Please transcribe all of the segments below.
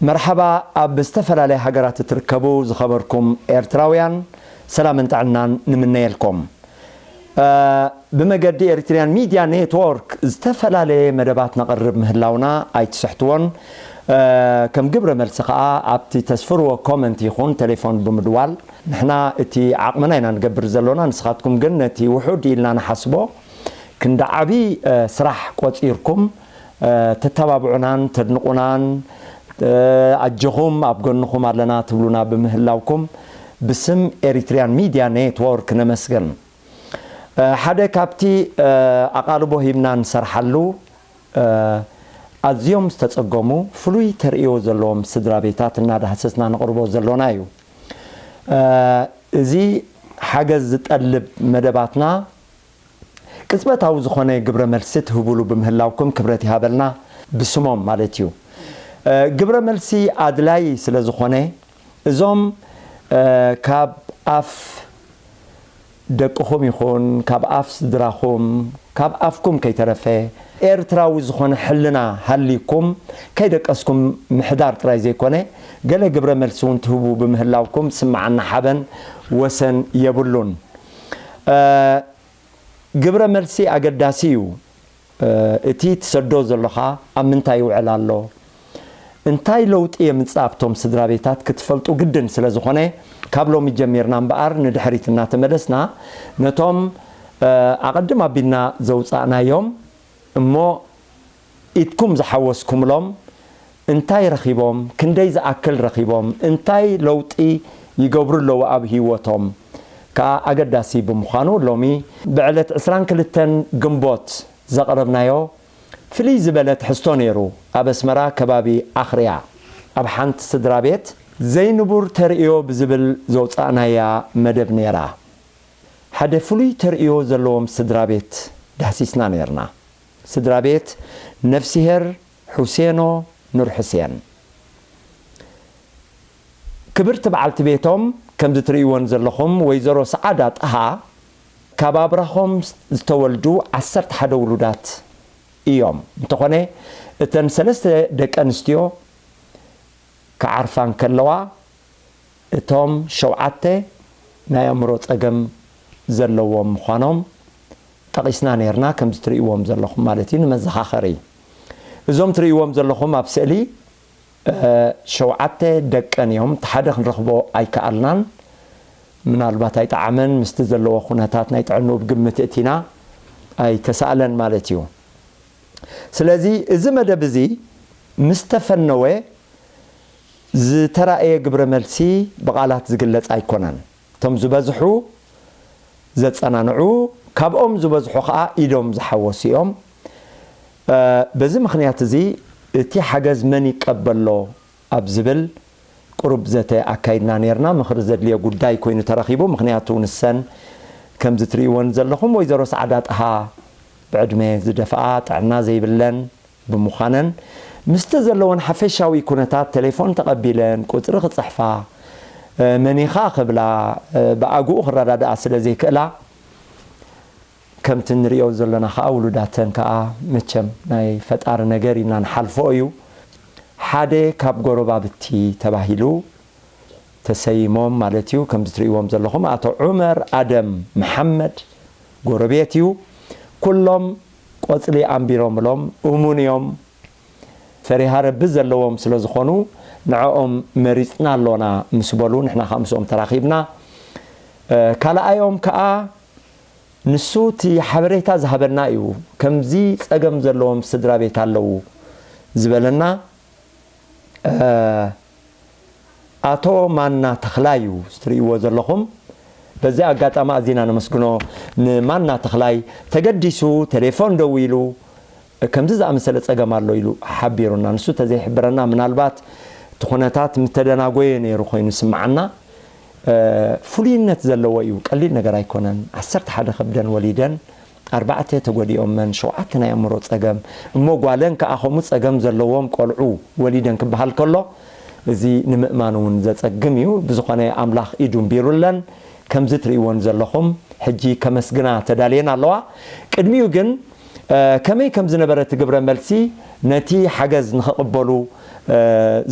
መርሓባ። ኣብ ዝተፈላለያ ሃገራት እትርከቡ ዝኸበርኩም ኤርትራውያን፣ ሰላምን ጥዕናን ንምነየልኩም። ብመገዲ ኤሪትሪያን ሚድያ ኔትወርክ ዝተፈላለየ መደባት ነቕርብ ምህላውና ኣይትስሕትዎን። ከም ግብረ መልሲ ከኣ ኣብቲ ተስፍርዎ ኮመንት ይኹን ቴሌፎን ብምድዋል፣ ንሕና እቲ ዓቕምና ኢና ንገብር ዘሎና፣ ንስኻትኩም ግን ነቲ ውሑድ ኢልና ንሓስቦ ክንዲ ዓቢ ስራሕ ቆጺርኩም ተተባብዑናን ተድንቑናን፣ ኣጆኹም ኣብ ጎንኹም ኣለና ትብሉና ብምህላውኩም ብስም ኤሪትሪያን ሚድያ ኔትወርክ ነመስግን። ሓደ ካብቲ ኣቓልቦ ሂብና ንሰርሓሉ ኣዝዮም ዝተጸገሙ ፍሉይ ተርእዮ ዘለዎም ስድራ ቤታት እናዳህሰስና ነቕርቦ ዘሎና እዩ። እዚ ሓገዝ ዝጠልብ መደባትና ቅጽበታዊ ዝኾነ ግብረ መልሲ ትህቡሉ ብምህላውኩም ክብረት ይሃበልና፣ ብስሞም ማለት እዩ። ግብረ መልሲ ኣድላይ ስለ ዝኾነ፣ እዞም ካብ ኣፍ ደቅኹም ይኹን ካብ ኣፍ ስድራኹም፣ ካብ ኣፍኩም ከይተረፈ ኤርትራዊ ዝኾነ ሕልና ሃልይኩም፣ ከይደቀስኩም ምሕዳር ጥራይ ዘይኮነ፣ ገለ ግብረ መልሲ እውን ትህቡ ብምህላውኩም ዝስምዓና ሓበን ወሰን የብሉን። ግብረ መልሲ ኣገዳሲ እዩ። እቲ ትሰዶ ዘሎኻ ኣብ ምንታይ ይውዕል ኣሎ? እንታይ ለውጢ የምጽእ ኣብቶም ስድራ ቤታት ክትፈልጡ ግድን ስለ ዝኾነ፣ ካብ ሎሚ ጀሚርና እምበኣር ንድሕሪት እናተመለስና፣ ነቶም ኣቐድም ኣቢልና ዘውጻእናዮም እሞ ኢድኩም ዝሓወስኩምሎም እንታይ ረኺቦም፣ ክንደይ ዝኣክል ረኺቦም፣ እንታይ ለውጢ ይገብሩ ኣለዉ ኣብ ህይወቶም ከኣ ኣገዳሲ ብምዃኑ፣ ሎሚ ብዕለት ዕስራን ክልተን ግንቦት ዘቕረብናዮ ፍልይ ዝበለ ትሕዝቶ ነይሩ። ኣብ ኣስመራ ከባቢ ኣኽርያ ኣብ ሓንቲ ስድራ ቤት ዘይንቡር ተርእዮ ብዝብል ዘውጻእናያ መደብ ነይራ። ሓደ ፍሉይ ተርእዮ ዘለዎም ስድራ ቤት ዳህሲስና ነይርና። ስድራ ቤት ነፍስሄር ሑሴኖ ኑር ሕሴን። ክብርቲ በዓልቲ ቤቶም፣ ከምዚ ትርእይወን ዘለኹም፣ ወይዘሮ ሰዓዳ ጠሃ፣ ካብ ኣብራኾም ዝተወልዱ ዓሰርተ ሓደ ውሉዳት እዮም። እንተኾነ፣ እተን ሰለስተ ደቂ ኣንስትዮ ክዓርፋ እንከለዋ፣ እቶም ሸውዓተ ናይ ኣእምሮ ጸገም ዘለዎም ምዃኖም ጠቒስና ነይርና፣ ከምዚ ትርእይዎም ዘለኹም ማለት እዩ፣ ንመዘኻኸሪ። እዞም ትርእይዎም ዘለኹም ኣብ ስእሊ፣ እ፣ ሸውዓተ ደቀን እዮም። እቲ ሓደ ክንረኽቦ ኣይከኣልናን። ምናልባት ኣይጠዓመን፣ ምስቲ ዘለዎ ኩነታት ናይ ጥዕንኡ ብግምት እቲና ኣይተሳእለን ማለት እዩ። ስለዚ እዚ መደብ እዚ ምስ ተፈነወ፣ ዝተራእየ ግብረ መልሲ ብቓላት ዝግለጽ ኣይኮነን። እቶም ዝበዝሑ ዘጸናንዑ፣ ካብኦም ዝበዝሑ ኸኣ ኢዶም ዝሓወሱ እዮም። እ፣ በዚ ምኽንያት እዚ፣ እቲ ሓገዝ መን ይቀበሎ ኣብ ዝብል ቁሩብ ዘተ ኣካይድና ነይርና። ምኽሪ ዘድልዮ ጉዳይ ኮይኑ ተረኺቡ፣ ምኽንያቱ ንሰን ከምዚ ትርእይወን ዘለኹም ወይዘሮ ሰዓዳ ጠሃ ብዕድመ ዝደፍኣ፣ ጥዕና ዘይብለን ብምዃነን፣ ምስቲ ዘለወን ሓፈሻዊ ኩነታት ቴሌፎን ተቐቢለን ቁጽሪ ክጽሕፋ፣ እ፣ መኒኻ ክብላ፣ እ፣ ብኣግኡ ክረዳድኣ ስለ ዘይክእላ፣ ከምቲ ንርእዮ ዘሎና ከኣ ውሉዳተን ከኣ መቸም ናይ ፈጣሪ ነገር ኢልና ንሓልፎ እዩ። ሓደ ካብ ጎረባብቲ ተባሂሉ ተሰይሞም ማለት እዩ። ከምዚ ትርእይዎም ዘለኹም ኣቶ ዑመር ኣደም መሓመድ ጎረቤት እዩ። ኩሎም ቆጽሊ ኣንቢሮምሎም፣ እሙን እዮም፣ ፈሪሃ ረቢ ዘለዎም ስለ ዝኾኑ ንዕኦም መሪጽና ኣሎና ምስ በሉ፣ ንሕና ከኣ ምስኦም ተራኺብና። እ፣ ካልኣዮም ከኣ ንሱ እቲ ሓበሬታ ዝሃበና እዩ። ከምዚ ጸገም ዘለዎም ስድራ ቤት ኣለዉ ዝበለና፣ እ፣ ኣቶ ማና ተኽላይ እዩ፣ ትርእይዎ ዘለኹም። በዚ ኣጋጣሚ ኣዚና ነመስግኖ ንማና ተኽላይ። ተገዲሱ ቴሌፎን ደዊሉ፣ ከምዚ ዝኣመሰለ ጸገም ኣሎ ኢሉ ሓቢሩና። ንሱ ተዘይሕብረና፣ ምናልባት እቲ ኩነታት ምተደናጎየ ነይሩ ኮይኑ ስምዓና። እ፣ ፍሉይነት ዘለዎ እዩ፣ ቀሊል ነገር ኣይኮነን። ዓሰርተ ሓደ ከብደን ወሊደን፣ ኣርባዕተ ተጎዲኦመን፣ ሸውዓተ ናይ ኣእምሮ ጸገም፣ እሞ ጓለን ከኣ ከምኡ ጸገም ዘለዎም ቆልዑ ወሊደን ክበሃል ከሎ፣ እዚ ንምእማን እውን ዘጸግም እዩ። ብዝኾነ ኣምላኽ ኢዱ እምቢሩለን፣ ከምዚ ትርእይወን ዘለኹም፣ ሕጂ ከመስግና ተዳልየን ኣለዋ። ቅድሚኡ ግን፣ እ፣ ከመይ ከም ዝነበረ እቲ ግብረ መልሲ ነቲ ሓገዝ ንኽቕበሉ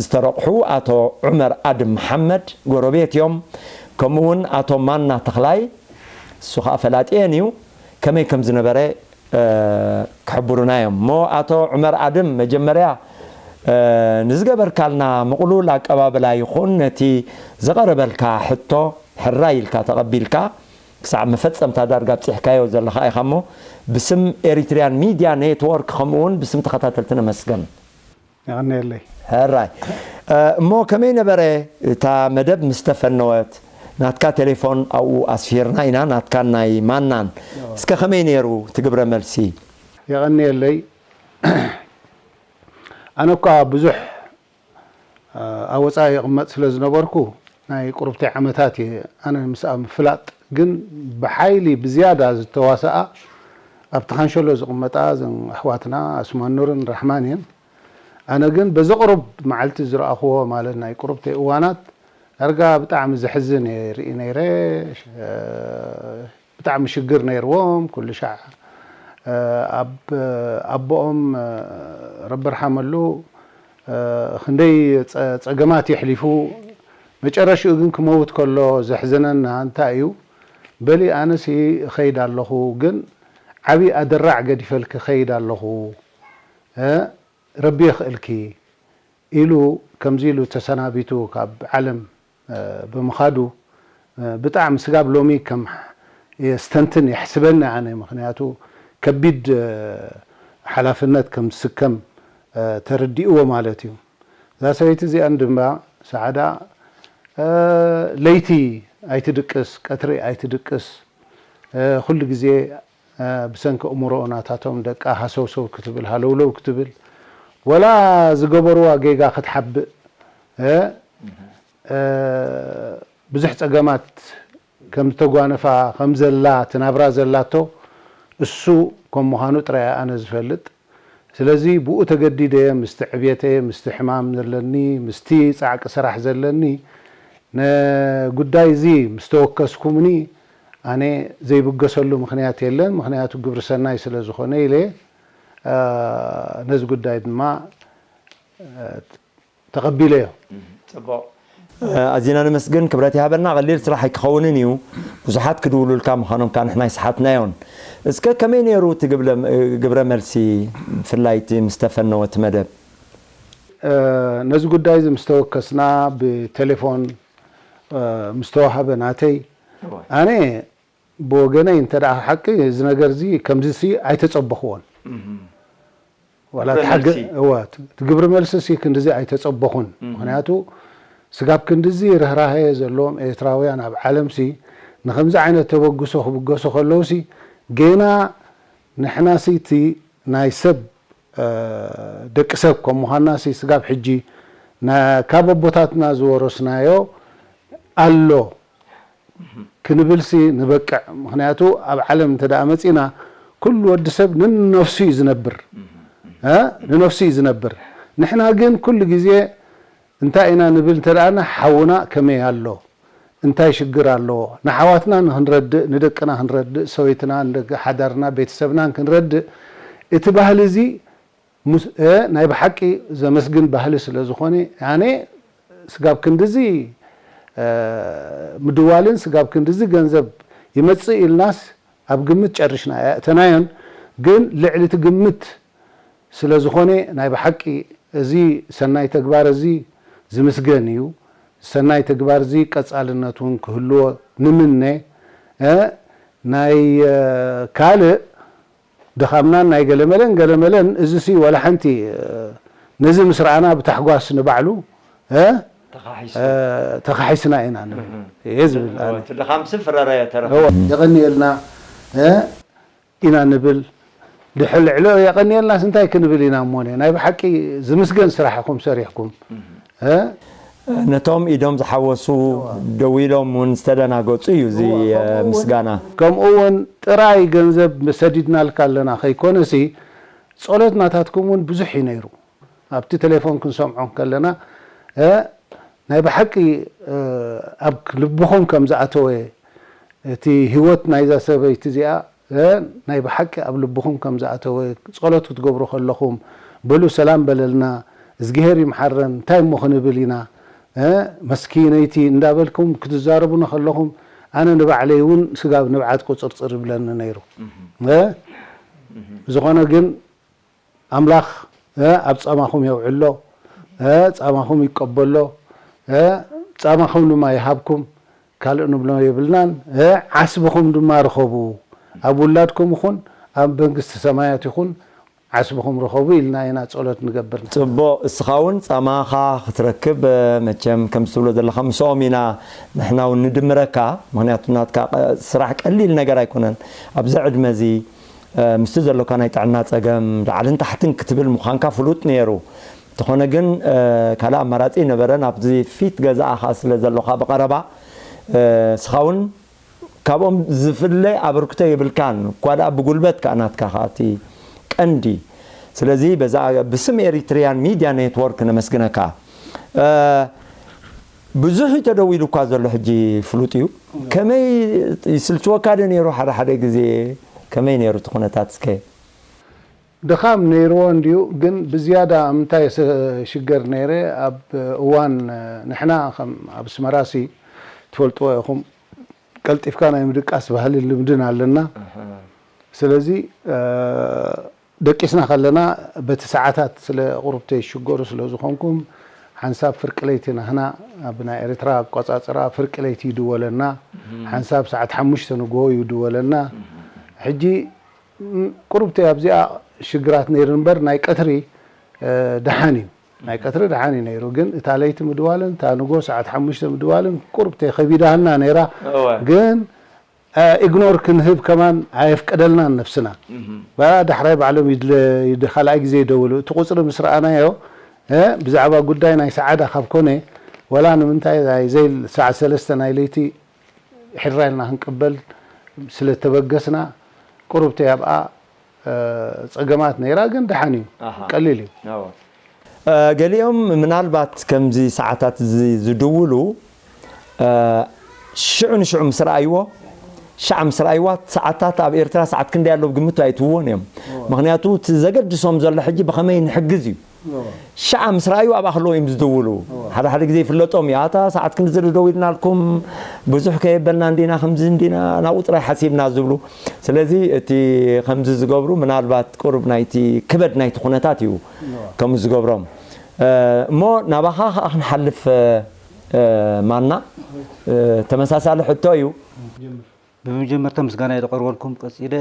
ዝተረቑሑ ኣቶ ዑመር ኣድም መሓመድ ጎረቤት እዮም። ከምኡ እውን ኣቶ ማና ተኽላይ፣ እሱ ኸዓ ፈላጥየን እዩ፣ ከመይ ከም ዝነበረ ክሕብሩና እዮም። እሞ ኣቶ ዑመር ኣድም፣ መጀመርያ ንዝገበርካልና ምቕሉል ኣቀባብላ ይኹን ነቲ ዝቐረበልካ ሕቶ ሕራይ ኢልካ ተቐቢልካ ክሳዕ መፈጸምታ ዳርጋ ኣብጺሕካዮ ዘለኻ ኢኻ እሞ፣ ብስም ኤሪትሪያን ሚድያ ኔትወርክ ከምኡ እውን ብስም ተኸታተልቲ ነመስገን። የቐንየለይ። ሕራይ። እሞ ከመይ ነበረ እታ መደብ ምስ ተፈነወት? ናትካ ቴሌፎን ኣብኡ ኣስፊርና ኢና፣ ናትካን ናይ ማናን። እስከ ከመይ ነይሩ እቲ ግብረ መልሲ? የቐንየለይ። ኣነ እኳ ብዙሕ ኣብ ወጻኢ ይቕመጥ ስለ ዝነበርኩ፣ ናይ ቁርብተይ ዓመታት እየ ኣነ ምስኣ ምፍላጥ። ግን ብሓይሊ ብዝያዳ ዝተዋስኣ ኣብቲ ካንሸሎ ዝቕመጣ እዘን ኣሕዋትና ኣስማኑርን ራሕማን እየን። ኣነ ግን በዚ ቁሩብ መዓልቲ ዝረኣኽዎ፣ ማለት ናይ ቁሩብተይ እዋናት፣ ዳርጋ ብጣዕሚ ዘሕዝን እየ ርኢ ነይረ። ብጣዕሚ ሽግር ነይርዎም። ኩሉ ሻዕ ኣብ ኣቦኦም፣ ረቢ ርሓመሉ፣ ክንደይ ጸገማት የሕሊፉ። መጨረሽኡ ግን ክመውት ከሎ ዘሕዘነና እንታይ እዩ? በሊ ኣነሲ እኸይድ ኣለኹ፣ ግን ዓብዪ ኣደራዕ ገዲፈልኪ እኸይድ ኣለኹ፣ ረቢ የኽእልኪ ኢሉ፣ ከምዚ ኢሉ ተሰናቢቱ ካብ ዓለም ብምኻዱ፣ ብጣዕሚ ስጋብ ሎሚ ከም የስተንትን የሕስበኒ ኣነ። ምኽንያቱ ከቢድ ሓላፍነት ከም ዝስከም ተረዲእዎ ማለት እዩ። እዛ ሰበይቲ እዚኣን ድማ ሰዓዳ ለይቲ ኣይትድቅስ፣ ቀትሪ ኣይትድቅስ፣ ኩሉ ግዜ ብሰንኪ እምሮኡ ናታቶም ደቃ ሃሰውሰው ክትብል፣ ሃለውለው ክትብል፣ ወላ ዝገበርዋ ጌጋ ክትሓብእ፣ ብዙሕ ጸገማት ከም ዝተጓነፋ፣ ከም ዘላ፣ እቲ ናብራ ዘላቶ እሱ ከም ምዃኑ ጥራይ ኣነ ዝፈልጥ። ስለዚ ብኡ ተገዲደ ምስቲ ዕብየተይ፣ ምስቲ ሕማም ዘለኒ፣ ምስቲ ጻዕቂ ስራሕ ዘለኒ፣ ንጉዳይ እዚ ምስ ተወከስኩምኒ ኣነ ዘይብገሰሉ ምኽንያት የለን። ምኽንያቱ ግብሪ ሰናይ ስለ ዝኾነ ኢለ፣ እ፣ ነዚ ጉዳይ ድማ፣ እ፣ ተቐቢለዮ። ጽቡቕ። ኣዚና ነመስግን፣ ክብረት ይሃበልና። ቀሊል ስራሕ ኣይክኸውንን እዩ። ብዙሓት ክድውሉልካ ምዃኖም ከኣ ንሕና ይስሓትናዮን። እስከ ከመይ ነይሩ እቲ ግብለ-፣ ግብረ መልሲ፣ ብፍላይ እቲ ምስ ተፈነወ እቲ መደብ? እ፣ ነዚ ጉዳይ እዚ ምስ ተወከስና፣ ብቴሌፎን፣ እ፣ ምስ ተዋሃበ ናተይ፣ እወ። ኣነ ብወገነይ እንተ ደኣ ሓቂ፣ እዚ ነገር እዚ ከምዚ ሲ ኣይተጸበኽዎን። እህ። ዋላ ግብረ እቲ ሓቂ-፣ መልሲ። እወ፣ እቲ ግብሪ መልሲ ሲ ክንድዚ ኣይተጸበኹን። እህ። ምኽንያቱ፣ ስጋብ ክንድዚ ርህራሄ ዘለዎም ኤርትራውያን ኣብ ዓለም ሲ፣ ንኸምዚ ዓይነት ተበግሶ ክብገሱ ከለዉ ሲ፣ ጌና ንሕና ሲ እቲ ናይ ሰብ፣ እ፣ ደቂ ሰብ ከም ምዃንና ሲ፣ ስጋብ ሕጂ ና-፣ ካብ ኣቦታትና ዝወረስናዮ ኣሎ። ክንብልሲ ንበቅዕ። ምኽንያቱ ኣብ ዓለም እንተ ደኣ መጺና፣ ኩሉ ወዲ ሰብ ንነፍሱ እዩ ዝነብር። እ? ንነፍሱ እዩ ዝነብር። ንሕና ግን ኩሉ ግዜ እንታይ ኢና ንብል እንተ ደኣና፣ ሓውና ከመይ ኣሎ? እንታይ ሽግር ኣለዎ? ንሓዋትና ንኽንረድእ፣ ንደቅና ክንረድእ፣ ሰበይትና፣ ንደቂ ሓዳርና፣ ቤተሰብናን ክንረድእ፣ እቲ ባህሊ እዚ ምስ-፣ እ፣ ናይ ብሓቂ ዘመስግን ባህሊ ስለ ዝኾነ፣ ኣነ ስጋብ ክንድዚ፣ እ፣ ምድዋልን ስጋብ ክንድዚ ገንዘብ ይመጽእ ኢልናስ ኣብ ግምት ጨርሽና ኣየእተናዮን። ግን ልዕሊ እቲ ግምት ስለ ዝኾነ፣ ናይ ብሓቂ እዚ ሰናይ ተግባር እዚ ዝምስገን እዩ። ሰናይ ተግባር እዚ ቀጻልነት እውን ክህልዎ ንምነ። እ፣ ናይ፣ እ፣ ካልእ ድኻምናን ናይ ገለመለን ገለመለን፣ እዚሲ ዋላ ሓንቲ፣ እ፣ ነዚ ምስ ረኣና ብታሕጓስ ንባዕሉ፣ እ፣ ተኻሒሱ። እ፣ ተኻሒስና ኢና ንብል እህ። እየ ዝብል ኣነ። እቲ ድኻምሲ ፍረረ ተረፈ። እወ፣ የቐንየልና፣ እ፣ ኢና ንብል። ድሕሪ ልዕሊኡ የቐንየልናስ እንታይ ክንብል ኢና እሞኔ? ናይ ብሓቂ ዝምስገን ስራሕ ኢኹም ሰሪሕኩም። እህ። እ? ነቶም ኢዶም ዝሓወሱ እዋ። ደው ኢሎም እውን ዝተደናገጹ እዩ እዚ፣ እዋ፣ ከምኡ እውን ምስጋና። ከምኡ እውን ጥራይ ገንዘብ ሰዲድናልካ ኣለና ከይኮነሲ፣ ጸሎት ናታትኩም እውን ብዙሕ እዩ ነይሩ። ኣብቲ ቴሌፎን ክንሰምዖ ከለና፣ እ፣ ናይ ብሓቂ፣ እ፣ ኣብ ልብኹም ከም ዝኣተወ፣ እቲ ህይወት ናይዛ ሰበይቲ እዚኣ፣ እ፣ ናይ ብሓቂ ኣብ ልብኹም ከም ዝኣተወ፣ ጸሎት ክትገብሩ ከለኹም፣ በሉ ሰላም በለልና፣ እዝግሄር ይምሓረን፣ እንታይ እሞ ክንብል ኢና፣ እ፣ መስኪነይቲ እንዳበልኩም ክትዛረቡና ከለኹም፣ ኣነ ንባዕለይ እውን ስጋብ ንብዓት ቁፅርፅር ይብለኒ ነይሩ። እ፣ ዝኾነ ግን ኣምላኽ፣ እ፣ ኣብ ጻማኹም የውዕሎ፣ እ፣ ጻማኹም ይቀበሎ፣ እ፣ ጻማኹም ድማ ይሃብኩም። ካልእ ንብሎ የብልናን። እ፣ ዓስብኹም ድማ ርኸቡ። ኣብ ውላድኩም ይኹን ኣብ መንግስቲ ሰማያት ይኹን ዓስብኹም ርኸቡ ኢልና ኢና ጸሎት ንገብር። ጽቡቕ፣ እስኻ እውን ጻማኻ ክትረክብ፣ እ፣ መቸም ከም ትብሎ ዘለኻ ምስኦም ኢና ንሕና እውን ንድምረካ። ምኽንያቱ ናትካ፣ እ፣ ስራሕ ቀሊል ነገር ኣይኮነን። ኣብዚ ዕድመ እዚ፣ እ፣ ምስቲ ዘሎካ ናይ ጥዕና ጸገም ላዕልን ታሕትን ክትብል ምዃንካ ፍሉጥ ነይሩ። እንተኾነ ግን፣ እ፣ ካልእ ኣማራጺ ነበረን። ኣብዚ ፊት ገዛኻ ስለ ዘሎኻ ብቐረባ፣ እ፣ እስኻ እውን ካብኦም ዝፍለ ኣበርክቶ የብልካን። እኳ ደኣ ብጉልበት ከኣ ናትካ ከኣ እቲ ቀንዲ። ስለዚ በዛ ብስም ኤሪትሪያን ሚድያ ኔትወርክ ነመስግነካ። እ፣ ብዙሕ እዩ ተደዊሉ እኳ ዘሎ ሕጂ ፍሉጥ እዩ። ከመይ ይስልችወካ ዶ ነይሩ ሓደ ሓደ ግዜ? ከመይ ነይሩ እቲ ኩነታት እስከ? ድኻም ነይርዎ እንድዩ፣ ግን ብዝያዳ ኣብ ምንታይ ስ-፣ ሽገር ነይረ፣ ኣብ እዋን፣ እ፣ ንሕና ከም ኣብ ኣስመራሲ ትፈልጥዎ ኢኹም፣ ቀልጢፍካ ናይ ምድቃስ ባህልን ልምድን ኣለና። ስለዚ፣ እ፣ ደቂስና ከለና በቲ ሰዓታት ስለ ቁሩብተይ ይሽገሩ ስለ ዝኾንኩም፣ ሓንሳብ ፍርቂ ለይቲ ናህና ኣብ ናይ ኤርትራ ኣቆጻጽራ ፍርቂ ለይቲ ይድወለና፣ ሓንሳብ ሰዓት ሓሙሽተ ንግሆ ይድወለና። ሕጂ ም-፣ ቁሩብቲ ኣብዚኣ ሽግራት ነይሩ እምበር፣ ናይ ቀትሪ፣ እ፣ ደሓን እዩ። ናይ ቀትሪ ደሓን እዩ ነይሩ፣ ግን እታ ለይቲ ምድዋልን እታ ንጎ ሰዓት ሓሙሽተ ምድዋልን ቁሩብቲ ከቢዳህልና ነይራ። እወ። ግን፣ እ፣ ኢግኖር ክንህብ ከማን ኣየፍቀደልናን ነብስና። እም። በ-፣ ዳሕራይ ባዕሎም ይድለ-፣ ይድ-፣ ካልኣይ ግዜ ይደውሉ። እቲ ቁጽሪ ምስ ረኣናዮ፣ እ፣ ብዛዕባ ጉዳይ ናይ ሰዓዳ ካብ ኮነ፣ ወላ ንምንታይ ናይ ዘይ-፣ ሰዓት ሰለስተ ናይ ለይቲ ሕራይ ኢልና ክንቅበል ስለ ተበገስና፣ ቁሩብቲ ኣብኣ፣ እ፣ ጸገማት ነይራ፣ ግን ደሓን እዩ። ኣሃ። ቀሊል እዩ። ኣዎ። እ፣ ገሊኦም ምናልባት ከምዚ ሰዓታት እዚ ዝድውሉ፣ እ፣ ሽዑ ንሽዑ ምስ ረኣይዎ፣ ሻዕ ምስ ረኣይዋ፣ ሰዓታት ኣብ ኤርትራ ሰዓት ክንደይ ኣሎ ግምቱ ኣይትህብዎን እዮም። ኣዎ። ምኽንያቱ እቲ ዘገድሶም ዘሎ ሕጂ ብኸመይ ንሕግዝ እዩ። ሻዓ ምስ ረኣዩ ኣብኣ ከለዉ እዮም ዝድውሉ። ሓደ ሓደ ግዜ ይፍለጦም እዩ። ኣታ ሰዓት ክንዲ ዝሪ ደው ኢልናልኩም፣ ብዙሕ ከየበልና እንዲና፣ ከምዚ እንዲና፣ ናብኡ ጥራይ ሓሲብና ዝብሉ። ስለዚ እቲ ከምዚ ዝገብሩ ምናልባት ቁሩብ ናይቲ ክበድ ናይቲ ኩነታት እዩ ከምኡ ዝገብሮም። እ፣ እሞ ናባኻ ከኣ ክንሓልፍ፣ እ፣ ማና፣ እ፣ ተመሳሳሊ ሕቶ እዩ። ብምጀመርታ ምስጋና እየ ዘቐርበልኩም። ቀጺለ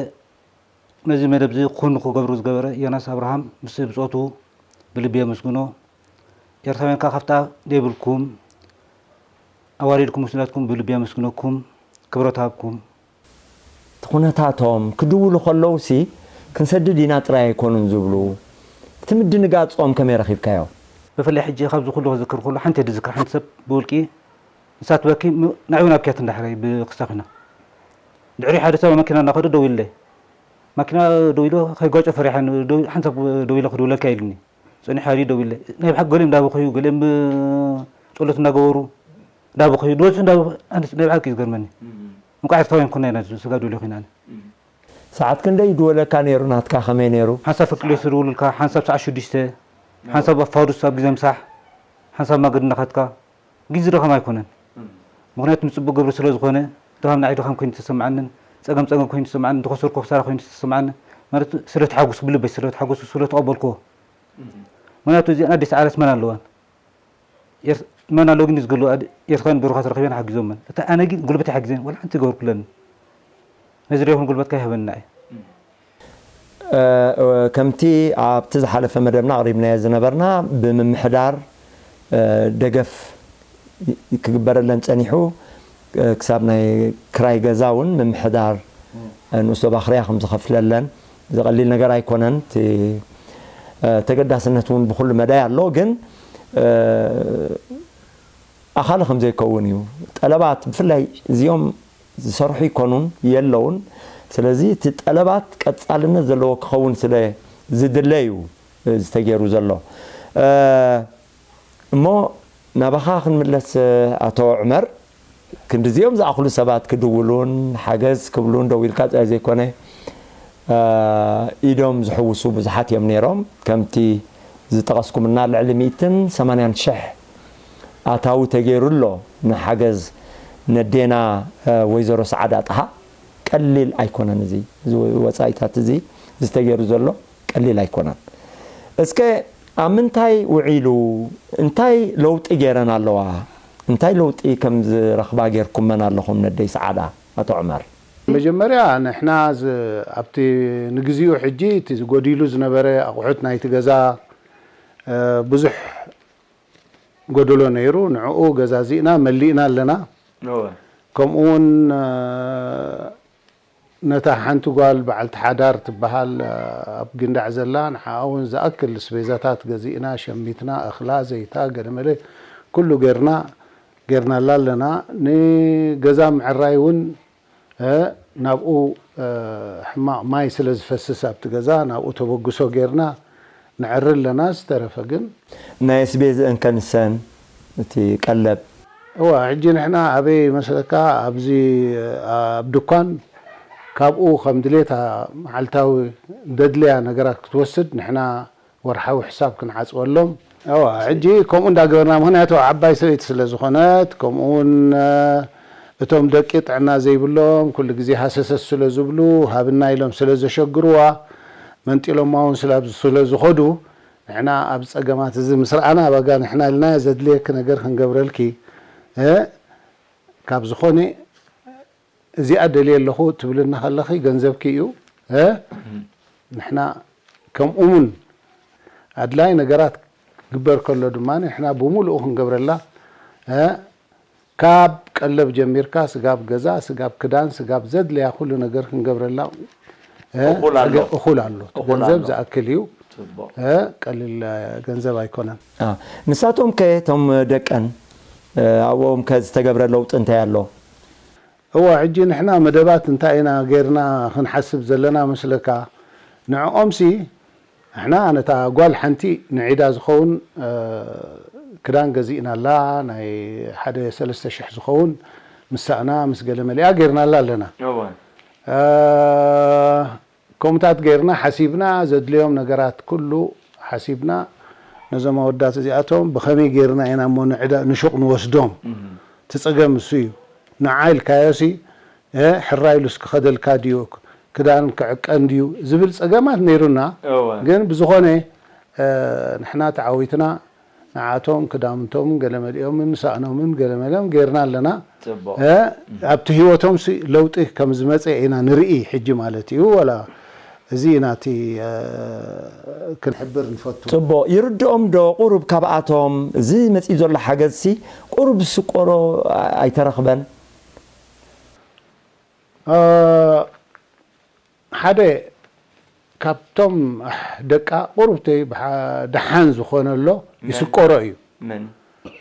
ነዚ መደብ እዚ ኩን ክገብሩ ዝገበረ ዮናስ ኣብርሃም ምስ ብጾቱ ብልቢ የመስግኖ። ኤርትራውያን ከኣ ካብታ ደይብልኩም ኣዋሪድኩም ውሱናትኩም ብልቢ የመስግነኩም። ክብረት ሃብኩም። እቲ ኩነታቶም ክድውሉ ከለውሲ ክንሰድድ ኢና ጥራይ ኣይኮኑን ዝብሉ። እቲ ምድንጋጾም ከመይ ረኺብካዮ? ብፍላይ ሕጂ ካብዚ ኩሉ ክዝክር ከሎ ሓንቲ እየ ዝዝክር፣ ሓንቲ ሰብ ብውልቂ ንሳ ትበኪ፣ ም-፣ ንዕኡ ናብክያት እንዳሕረይ ብክስታ ኮይና። ድሕሪ ሓደ ሰብ መኪና እናኸደ ደው ኢለ። ማኪና ደው ኢሉ ከይጋጮ ፈሪሐ፣ ን-፣ ደው-፣ ሓንሳብ ደው ኢለ ክድውለልካ ኢሉኒ። ጸኒሑ ሓዲ ደው ኢለ። ናይ ብሓቂ ገሊኦም እንዳበኸዩ፣ ገሊኦም ብ-፣ ጸሎት እንዳገበሩ፣ እንዳበኸዩ፣ ዝበዝሑ እንዳበኸዩ፣ ኣነስ ናይ ብሓቂ እዩ ዝገርመኒ። እም። እንቋዕ ኤርትራውያን ኮና ኢና ስጋ ደልዮ ኮይና ኣነ። እም። ሰዓት ክንደይ ይድወለካ ነይሩ? ናትካ ከመይ ነይሩ? ሓንሳብ ፍርቂ ለይቲ ይድውሉልካ፣ ሓንሳብ ሰዓት ሽዱሽተ፣ ሓንሳብ ኣብ ፋዱስ ኣብ ግዜ ምሳሕ፣ ሓንሳብ ማገዲ እናኸድካ፣ ግዜ ድኻም ኣይኮነን። እም። ምኽንያቱ ንጽቡቕ ገብሪ ስለ ዝኾነ፣ ድኻም ንዓይ ድኻም ኮይኑ ተሰምዓንን፣ ጸገም ጸገም ኮይኑ ተሰምዓንን፣ ዝኸሰርኩ ክሳራ ኮይኑ ተሰምዓኒ፣ ማለት ስለ ተሓጉስ፣ ብልበይ ስለ ተሓጎስኩ፣ ስለ ተቐበልኩዎ። እም። ምኽንያቱ እዚኣን ኣዲስ ዓረስ መን ኣለዋን? ኤር-፣ መን ኣለዎ ግን ዝገሉ ኣድ-፣ ኤርትራውያን ብሩኻት ረኺበን ሓጊዞመን። እታ ኣነ ግን ጉልበተይ ሓጊዘን፣ ዋላ ሓንቲ ገበርኩለን። ነዚ ዶ ይኹን ጉልበትካ ይሃበኒ ንዓይ። እ፣ እ፣ ከምቲ ኣብቲ ዝሓለፈ መደብና ኣቕሪብናዮ ዝነበርና፣ ብምምሕዳር፣ እ፣ ደገፍ ይ-፣ ክግበረለን ጸኒሑ፣ እ፣ ክሳብ ናይ ክራይ ገዛ እውን ምምሕዳር፣ እ፣ ንኡስ ዶብ ኣኽርያ ከም ዝኸፍለለን፣ እዚ ቀሊል ነገር ኣይኮነን። እቲ፣ እ፣ ተገዳስነት እውን ብኹሉ መዳይ ኣሎ። ግን፣ እ፣ ኣኻሊ ከም ዘይከውን እዩ። ጠለባት፣ ብፍላይ እዚኦም ዝሰርሑ ይኮኑን የለውን። ስለዚ እቲ ጠለባት ቀጻልነት ዘለዎ ክኸውን ስለ ዝድለ እዩ እዚ ተገይሩ ዘሎ። እ፣ እሞ ናባኻ ክንምለስ፣ ኣቶ ዑመር፣ ክንድዚኦም ዝኣኽሉ ሰባት ክድውሉን ሓገዝ ክብሉን ደው ኢልካ ጥራይ ዘይኮነ፣ እ፣ ኢዶም ዝሕውሱ ብዙሓት እዮም ነይሮም። ከምቲ ዝጠቐስኩምና ልዕሊ ሚእትን ሰማንያን ሽሕ ኣታዊ ተገይሩ ኣሎ ንሓገዝ ነዴና ወይዘሮ ሰዓዳ ጠሃ። ቀሊል ኣይኮነን። እዚ እዚ ወፃኢታት እዚ ዝተገይሩ ዘሎ ቀሊል ኣይኮነን። እስከ ኣብ ምንታይ ውዒሉ? እንታይ ለውጢ ገይረን ኣለዋ? እንታይ ለውጢ ከም ዝረኽባ ጌርኩመን ኣለኹም ነደይ ሰዓዳ? ኣቶ ዑመር። መጀመርያ ንሕና ዝ- ኣብቲ ንግዚኡ ሕጂ እቲ ዝጎዲሉ ዝነበረ ኣቑሑት ናይቲ ገዛ ብዙሕ ጎደሎ ነይሩ። ንዕኡ ገዛዚእና መሊእና ኣለና። ከምኡ እውን ነታ ሓንቲ ጓል በዓልቲ ሓዳር ትበሃል ኣብ ግንዳዕ ዘላ ንዓኣ እውን ዝኣክል ስቤዛታት ገዚእና ሸሚትና፣ እኽላ፣ ዘይታ፣ ገለመለ ኩሉ ጌርና ጌርናላ ኣለና። ንገዛ ምዕራይ እውን ናብኡ ሕማቕ ማይ ስለ ዝፈስስ ኣብቲ ገዛ ናብኡ ተበግሶ ጌርና ነዕሪ ኣለና። ዝተረፈ ግን ናይ ኣስቤዝእን ከንሰን እቲ ቀለብ እዋ ሕጂ ንሕና ኣበይ መስለካ ኣብዚ ኣብ ድኳን ካብኡ ከም ድሌታ መዓልታዊ ደድለያ ነገራት ክትወስድ ንሕና ወርሓዊ ሕሳብ ክንዓፅወሎም። እዋ ሕጂ ከምኡ እንዳገበርና ምክንያቱ ዓባይ ሰበይቲ ስለ ዝኾነት ከምኡ እውን እቶም ደቂ ጥዕና ዘይብሎም ኩሉ ግዜ ሃሰሰስ ስለ ዝብሉ ሃብና ኢሎም ስለ ዘሸግርዋ መንጢሎማ እውን ስለ ዝኸዱ ንሕና ኣብ ፀገማት እዚ ምስ ረኣና ኣባጋ ንሕና ኢልና ዘድልየኪ ነገር ክንገብረልኪ ካብ ዝኾነ እዚኣ ደልየ ኣለኹ ትብልና ከለኺ ገንዘብኪ እዩ። ንሕና ከምኡ እውን ኣድላይ ነገራት ክግበር ከሎ ድማ ንሕና ብምሉኡ ክንገብረላ ካብ ቀለብ ጀሚርካ ስጋብ ገዛ፣ ስጋብ ክዳን፣ ስጋብ ዘድልያ ኩሉ ነገር ክንገብረላ እኹል ኣሎ። እኹል ኣሎ። እቲ እኹል ገንዘብ ኣሎ። ዝኣክል እዩ። ጽቡቕ። ቀሊል ገንዘብ ኣይኮነን። ንሳቶም ከ እቶም ደቀን ኣብኦም ከ ዝተገብረ ለውጢ እንታይ ኣሎ? እዋ ሕጂ ንሕና መደባት እንታይ ኢና ጌርና ክንሓስብ ዘለና መስለካ? ንዕኦምሲ ንሕና ነታ ጓል ሓንቲ ንዒዳ ዝኸውን ክዳን ገዚእናላ ናይ ሓደ ሰለስተ ሽሕ ዝኸውን ምሳእና ምስ ገለ መሊኣ ጌርናላ ኣለና። ከምኡታት ጌርና ሓሲብና ዘድልዮም ነገራት ኩሉ ሓሲብና ነዞም ኣወዳት እዚኣቶም ብኸመይ ጌርና ኢና እሞ ንዕዳ ንሹቕ ንወስዶም? እቲ ጸገም እሱ እዩ። ንዓ ኢልካዮሲ ሕራይ ኢሉስ ክኸደልካ ድዩ ክዳን ክዕቀን ድዩ ዝብል ጸገማት ነይሩና። ግን ብዝኾነ ንሕና ተዓዊትና ንዓቶም ክዳውንቶምን ገለመሊኦምን ሳእኖምን ገለመለም ጌርና ኣለና። ኣብቲ ህይወቶም ለውጢ ከም ዝመፀ ኢና ንርኢ ሕጂ ማለት እዩ። ወላ እዚ ኢና እቲ ክንሕብር ንፈቱ። ፅቡቕ ይርድኦም ዶ? ቁሩብ ካብኣቶም እዚ መፂኡ ዘሎ ሓገዝሲ ቁሩብ ዝስቆሮ ኣይተረኽበን? ሓደ ካብቶም ደቃ ቁሩብተይ ደሓን ዝኾነ ኣሎ ይስቆሮ እዩ። መን?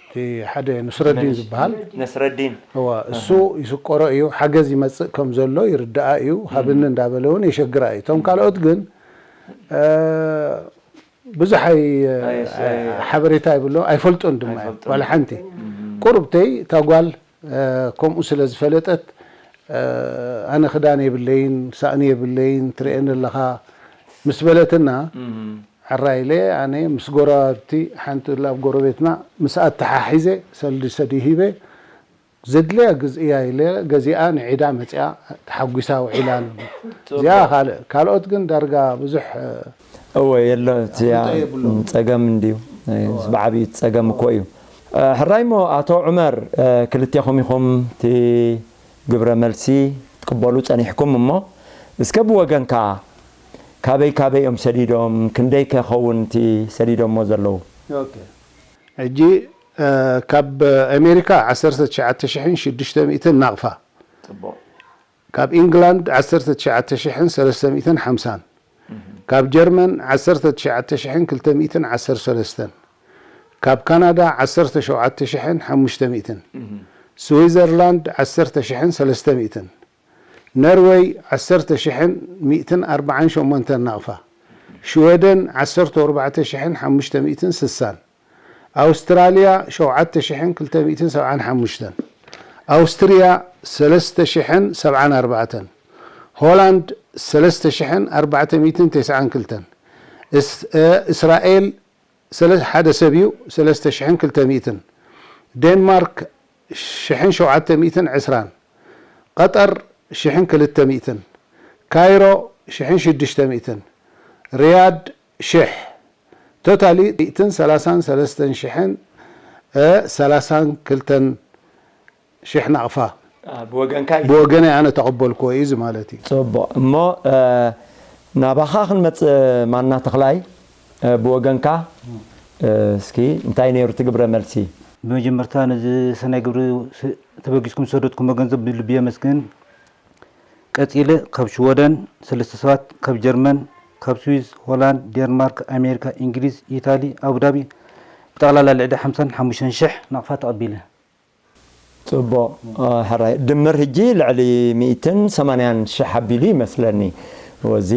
እቲ ሓደ ንስረዲን ዝበሃል ነስረዲን። እዋ እሱ ይስቆሮ እዩ። ሓገዝ ይመፅእ ከም ዘሎ ይርድኣ እዩ። ሃብኒ እንዳበለ እውን የሸግራ እዩ። እቶም ካልኦት ግን ብዙሕ ኣይ ሓበሬታ ይብሎ ኣይፈልጡን ድማ እዮም። ዋላ ሓንቲ ቁሩብተይ እታ ጓል ከምኡ ስለ ዝፈለጠት ኣነ ክዳን የብለይን ሳእኒ የብለይን ትርእየኒ ኣለኻ ምስ በለትና ሕራይ ኢለ ኣነ ምስ ጎረባብቲ ሓንቲ ላብ ጎረቤትና ምስ ኣተሓሒዘ ሰልዲ ሰዲ ሂበ ዘድልያ ግዝእያ ኢለ ገዚኣ ንዒዳ መፅያ ተሓጒሳ ውዒላ። እዚኣ ካልእ ካልኦት ግን ዳርጋ ብዙሕ እወ የሎ እዚኣ ጸገም እንድዩ። ብዓብዩ ጸገም እኮ እዩ። ሕራይ እሞ ኣቶ ዑመር ክልቴኹም ኢኹም እቲ ግብረ መልሲ ትቅበሉ ጸኒሕኩም እሞ እስከ ብወገንካ ካበይ ካበይ እዮም ሰዲዶም? ክንደይ ከኸውን እቲ ሰዲዶሞ ዘለዉ? ሕጂ ካብ ኣሜሪካ ዓሰርተ ትሽዓተ ሽሕን ሽዱሽተ ሚእትን ናቕፋ፣ ካብ ኢንግላንድ ዓሰርተ ትሽዓተ ሽሕን ሰለስተ ሚእትን ሓምሳን፣ ካብ ጀርመን ዓሰርተ ትሽዓተ ሽሕን ክልተ ሚእትን ዓሰርተ ሰለስተን፣ ካብ ካናዳ ዓሰርተ ሸውዓተ ሽሕን ሓሙሽተ ሚእትን፣ ስዊዘርላንድ ዓሰርተ ሽሕን ሰለስተ ሚእትን፣ ነርወይ ዓሰርተ ሽሕን ሚእትን ኣርባዓን ሸሞንተን ናቕፋ፣ ሽወደን ዓሰርተ ኣርባዕተ ሽሕን ሓሙሽተ ሚእትን ስሳን፣ ኣውስትራልያ ሸውዓተ ሽሕን ክልተ ሚእትን ሰብዓን ሓሙሽተን፣ ኣውስትርያ ሰለስተ ሽሕን ሰብዓን ኣርባዕተን፣ ሆላንድ ሰለስተ ሽሕን ኣርባዕተ ሚእትን ተስዓን ክልተን፣ እስ- እ፣ እስራኤል ሰለ- ሓደ ሰብ እዩ ሰለስተ ሽሕን ክልተ ሚእትን። ዴንማርክ ሽሕን ሸውዓተ ሚእትን ዕስራን። ቀጠር ሽሕን ክልተ ሚእትን። ካይሮ ሽሕን ሽዱሽተ ሚእትን። ሪያድ ሽሕ። ቶታሊ ሚእትን ሰላሳን ሰለስተን ሽሕን ሰላሳን ክልተን ሽሕ ናቕፋ። ብወገንካ እዩ። ብወገነይ ኣነ ተቐበልክዎ እዩ እዚ ማለት እዩ። ፅቡቕ እሞ ናባኻ ክንመፅእ ማና ተኽላይ ብወገንካ እስኪ እንታይ ነይሩ እቲ ግብረ መልሲ? ብመጀመርታ ነዚ ሰናይ ግብሪ ተበጊስኩም ዝሰደድኩሞ ገንዘብ ብልቢ የመስግን። ቀፂለ ካብ ሽወደን ሰለስተ ሰባት፣ ካብ ጀርመን፣ ካብ ስዊዝ፣ ሆላንድ፣ ዴንማርክ፣ ኣሜሪካ፣ እንግሊዝ፣ ኢታሊ፣ ኣቡዳቢ ብጠቕላላ ልዕሊ ሓምሳን ሓሙሽተን ሽሕ ናቕፋ ተቐቢለ። ፅቡቕ ሕራይ ድምር ሕጂ ልዕሊ ሚእትን ሰማንያን ሽሕ ኣቢሉ ይመስለኒ። ወዚ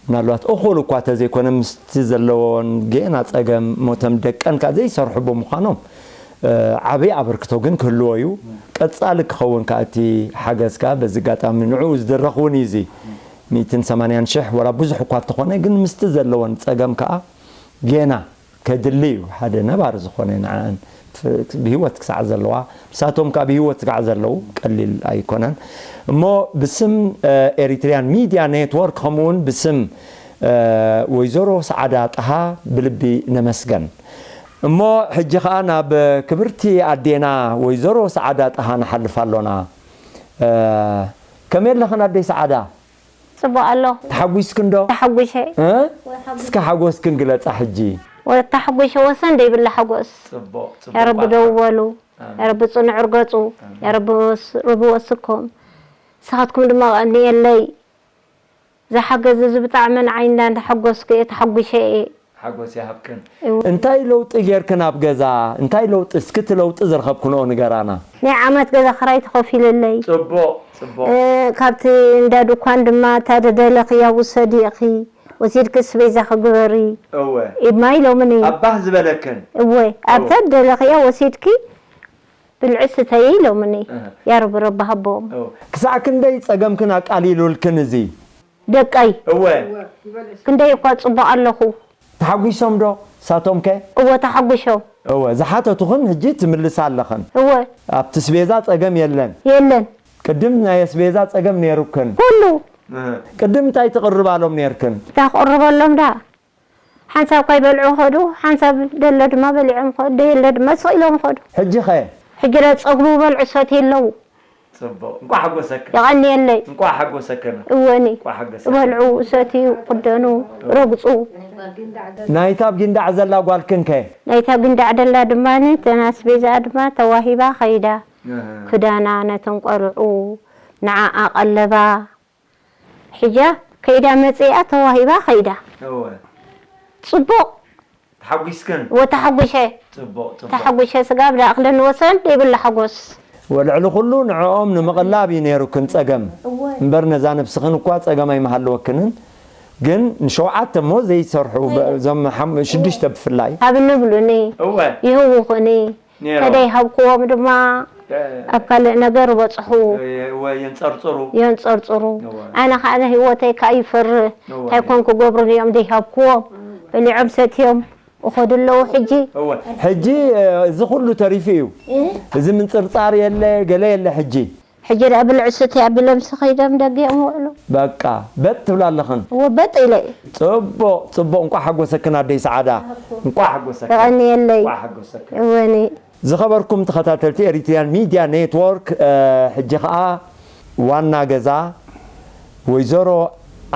ምናልባት እኹል እኳ ተዘይኮነ ምስቲ ዘለዎን ጌና ፀገም ሞተም ደቀን ከዓ ዘይሰርሑ ብምዃኖም ዓብይ ኣበርክቶ ግን ክህልዎ እዩ። ቀፃሊ ክኸውን ከዓ እቲ ሓገዝ ከዓ በዚ ኣጋጣሚ ንዕኡ ዝድረኽ እውን እዩ። እዚ ሚእትን ሰማንያን ሽሕ ወላ ብዙሕ እኳ እንተኾነ ግን ምስቲ ዘለዎን ፀገም ከዓ ጌና ከድሊ እዩ። ሓደ ነባሪ ዝኾነ ንዓን ብህይወት ክሳዕ ዘለዋ ንሳቶም ከዓ ብህይወት ክሳዕ ዘለዉ ቀሊል ኣይኮነን። እሞ ብስም ኤሪትሪያን ሚድያ ኔትወርክ ከምኡውን ብስም ወይዘሮ ሰዓዳ ጠሃ ብልቢ ነመስገን። እሞ ሕጂ ከዓ ናብ ክብርቲ ኣዴና ወይዘሮ ሰዓዳ ጠሃ ንሓልፍ ኣሎና። ከመይ ኣለኽን ኣደይ ሰዓዳ? ፅቡቕ ኣለኹ። ተሓጒስክን ዶ? ተሓጒሸ። እ? እስከ ሓጎስክን ግለፃ ሕጂ። ተሓጒሸ ወሰን ዘይብላ ሓጎስ። ፅቡቕ ፅቡቕ ያረቢ ቋንቋ። ደው በሉ። ኣሜን። ያረቢ ፅኑዕ ርገፁ። ያረቢ ወስ- ርቢ ወስኮም። ንስኻትኩም ድማ ቀንየለይ። ዝሓገዝ እዚ ብጣዕሚ ንዓይ እንዳ እንዳሓጎስኩ እየ ተሓጒሸ እየ። ሓጎስ ይሃብክን። እንታይ ለውጢ ጌርክን ኣብ ገዛ? እንታይ ለውጢ? እስኪ እቲ ለውጢ ዝረኸብክንኦ ንገራና። ናይ ዓመት ገዛ ክራይ ተኸፊሉለይ። ፅቡቕ ፅቡቕ። እ፣ ካብቲ እንዳ ድኳን ድማ እታ ደደለኽያ ውሰዲ ኢኺ ወሲድኪ ስቤዛ ክግበሪ እወ ኢማይ ሎምኒ። ኣባህ ዝበለክን። እወ ኣብታ ደደለኽያ ወሲድኪ ብልዒ ስተይ ኢሎምኒ። እህ። ያረቢ ረቢ ሃቦም። እወ ክሳዕ ክንደይ ፀገምክን ኣቃሊሉልክን እዚ? ደቀይ እወ ክንደይ እኳ ፅቡቕ ኣለኹ። ተሓጒሶም ዶ ሳቶም ከ? እወ ተሓጒሾም። እወ ዝሓተቱኽን ሕጂ ትምልሳ ኣለኽን። እወ ኣብቲ ስቤዛ ፀገም የለን። የለን ቅድም ናይ ኣስቤዛ ፀገም ነይሩክን። ኩሉ እህ። ቅድም እንታይ ትቕርባሎም ነይርክን? እንታይ ክቕርበሎም ዳ ሓንሳብ ከይበልዑ ኸዱ። ሓንሳብ ደሎ ድማ በሊዖም ኸዱ። ደየሎ ድማ ስቕ ኢሎም ኸዱ። ሕጂ ኸ? ሕጂ ዳ ፀግቡ በልዑ ሰት የለዉ። ፅቡቕ እንኳዕ ሓጎሰክን። የቐንየለይ። እንኳዕ ሓጎሰክን። እወኒ እንኳዕ ሓጎሰክን። በልዑ ሰትዩ ክደኑ ረግፁ። ናይታ ኣብ ጊንዳዕ ዘላ ጓልክን ከ? ናይታ ጊንዳዕ ደላ ድማ ተናስቤዛ ድማ ተዋሂባ ኸይዳ። እህ። ክዳና ነተን ቆልዑ ንዓኣ ቀለባ ሒጃ ከይዳ መፅኣ ተዋሂባ ከይዳ። እወ ፅቡቕ ተሓጒስክን። ወተሓጒሸ ፅቡቕ ፅቡቕ። ተሓጒሸ ስጋብ ዳእኽለኒ ወሰን ዘይብላ ሓጎስ። ወልዕሊ ኩሉ ንዕኦም ንምቕላብ እዩ ነይሩክን ፀገም እምበር ነዛ ነብስኽን እኳ ፀገም ኣይመሃለወክንን። ግን ንሸውዓተ እሞ ዘይሰርሑ በ- እዞም ሓም- ሽዱሽተ ብፍላይ ካብ ንብሉኒ እወ ይህውኹኒ ነይሮም። ተደይ ሃብክዎም ድማ ኣብ ካልእ ነገር በፅሑ። እወ የንፀርፅሩ። የንፀርፅሩ። እወ። ኣነ ከዓ ንህይወተይ ከዓ ይፈርህ። እወ። እንታይ ኮን ክገብሩ እዮም ዘይሃብክዎም? በሊዖም ሰትዮም እኸዱ ኣለዉ ሕጂ። እወ ሕጂ እ፣ እዚ ኩሉ ተሪፉ እዩ። እዚ ምንፅርፃር የለ ገለ የለ ሕጂ። ሕጂ ደኣ ብልዒ ስትይ ኣቢሎም ስኸይዶም ደጊኦም ውዕሉ። በቃ በጥ ትብላ ኣለኽን። እወ በጥ ኢለ እየ። ፅቡቕ ፅቡቕ። እንኳዕ ሓጎሰክን ኣደይ ሰዓዳ። እንኳዕ ሓጎሰክን። የቐንየለይ። እንኳዕ ሓጎሰክን። እወኒ ዝኸበርኩም ተኸታተልቲ ኤሪትሪያን ሚድያ ኔትወርክ እ፣ ሕጂ ኸዓ ዋና ገዛ ወይዘሮ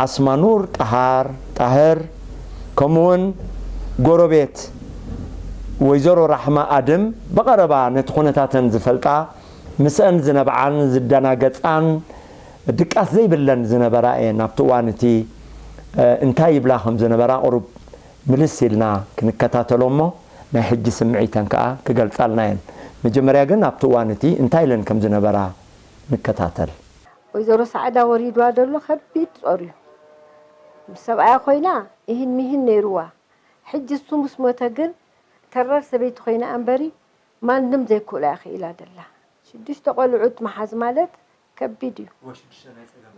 ኣስማኑር ጣሃር ጣህር ከምኡውን ጎረቤት ወይዘሮ ራሕማ ኣድም ብቐረባ ነቲ ኩነታተን ዝፈልጣ ምስአን ዝነብዓን ዝደናገፃን ድቃስ ዘይብለን ዝነበራ እየን። ኣብቲ እዋን እቲ እ፣ እንታይ ይብላ ከም ዝነበራ ቁሩብ ምልስ ኢልና ክንከታተሎ እሞ ናይ ሕጂ ስምዒተን ከዓ ክገልፃልና እየን። መጀመርያ ግን ኣብቲ እዋን እቲ እንታይ ኢለን ከም ዝነበራ ንከታተል። ወይዘሮ ሰዓዳ ወሪድዋ ዘሎ ከቢድ ጾር እዩ። ምስ ሰብኣያ ኮይና ይህን ሚህን ነይርዋ። ሕጂ እሱ ምስ ሞተ ግን ተረር ሰበይቲ ኮይና እምበሪ ማንም ዘይክእሎ እያ ክኢላ ደላ። ሽዱሽተ ቆልዑት ምሓዝ ማለት ከቢድ እዩ።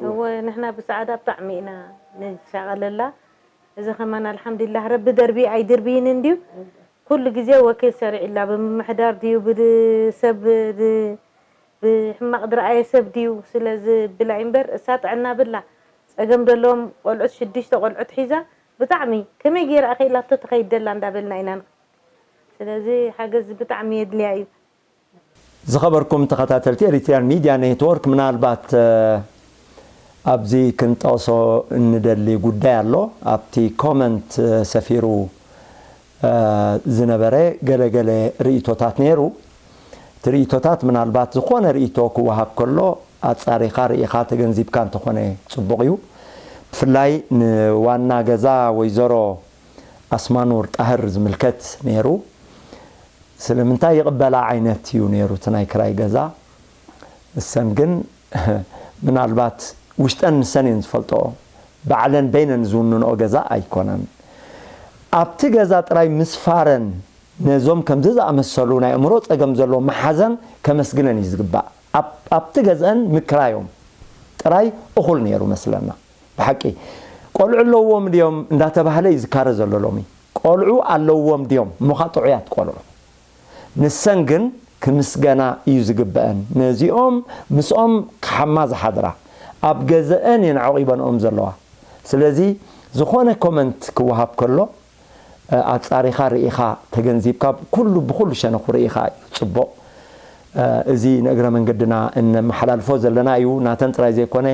እወ ንሕና ብሰዓዳ ብጣዕሚ ኢና ንሻቐለላ። እዚ ከማን ኣልሓምዱሊላህ ረቢ ደርቢ ኣይድርብይን እንድዩ። ኩሉ ግዜ ወኪል ሰሪዕላ ብምምሕዳር ድዩ ብሰብ ድ- ብሕማቕ ድረኣየ ሰብ ድዩ ስለ ዝብላ እምበር እሳ ጥዕና ብላ ጸገም ዘለዎም ቆልዑት ሽዱሽተ ቆልዑት ሒዛ ብጣዕሚ ከመይ ገይራ ኣኸኢላቶ ትኸይድ ደላ እንዳበልና ኢና ንኸ ስለዚ ሓገዝ ብጣዕሚ የድልያ እዩ። ዝኸበርኩም ተኸታተልቲ ኤሪትሪያን ሚድያ ኔትወርክ ምናልባት ኣብዚ ክንጠቕሶ እንደሊ ጉዳይ ኣሎ። ኣብቲ ኮመንት ሰፊሩ ዝነበረ ገለገለ ርእቶታት ነይሩ። እቲ ርእቶታት ምናልባት ዝኾነ ርእቶ ክወሃብ ከሎ ኣጻሪኻ ርኢኻ ተገንዚብካ እንተኾነ ጽቡቕ እዩ። ብፍላይ ንዋና ገዛ ወይዘሮ ኣስማኑር ጣህር ዝምልከት ነይሩ። ስለምንታይ ይቕበላ ዓይነት እዩ ነይሩ እቲ ናይ ክራይ ገዛ። እሰን ግን ምናልባት ውሽጠን ንሰን እየን ዝፈልጥኦ። ባዕለን በይነን ዝውንንኦ ገዛ ኣይኮነን። ኣብቲ ገዛ ጥራይ ምስፋረን ነዞም ከምዚ ዝኣመሰሉ ናይ ኣእምሮ ጸገም ዘለዎም መሓዘን ከመስግነን እዩ ዝግባእ። ኣብቲ ገዝአን ምክራዮም ጥራይ እኹል ነይሩ መስለና። ብሓቂ ቆልዑ ኣለዎም ድዮም እንዳተባህለ እዩ ዝካረ ዘሎ ሎሚ። ቆልዑ ኣለዎም ድዮም? እሞ ኸኣ ጥዑያት ቆልዑ። ንሰን ግን ክምስገና እዩ ዝግበአን። ነዚኦም ምስኦም ክሓማ ዝሓድራ ኣብ ገዘአን እየን ዓቑበንኦም ዘለዋ። ስለዚ ዝኾነ ኮመንት ክወሃብ ከሎ ኣጻሪኻ ርኢኻ ተገንዚብካ ኩሉ ብኹሉ ሸነኹ ርኢኻ እዩ ጽቡቕ። እዚ ንእግረ መንገድና እነመሓላልፎ ዘለና እዩ። ናተን ጥራይ ዘይኮነ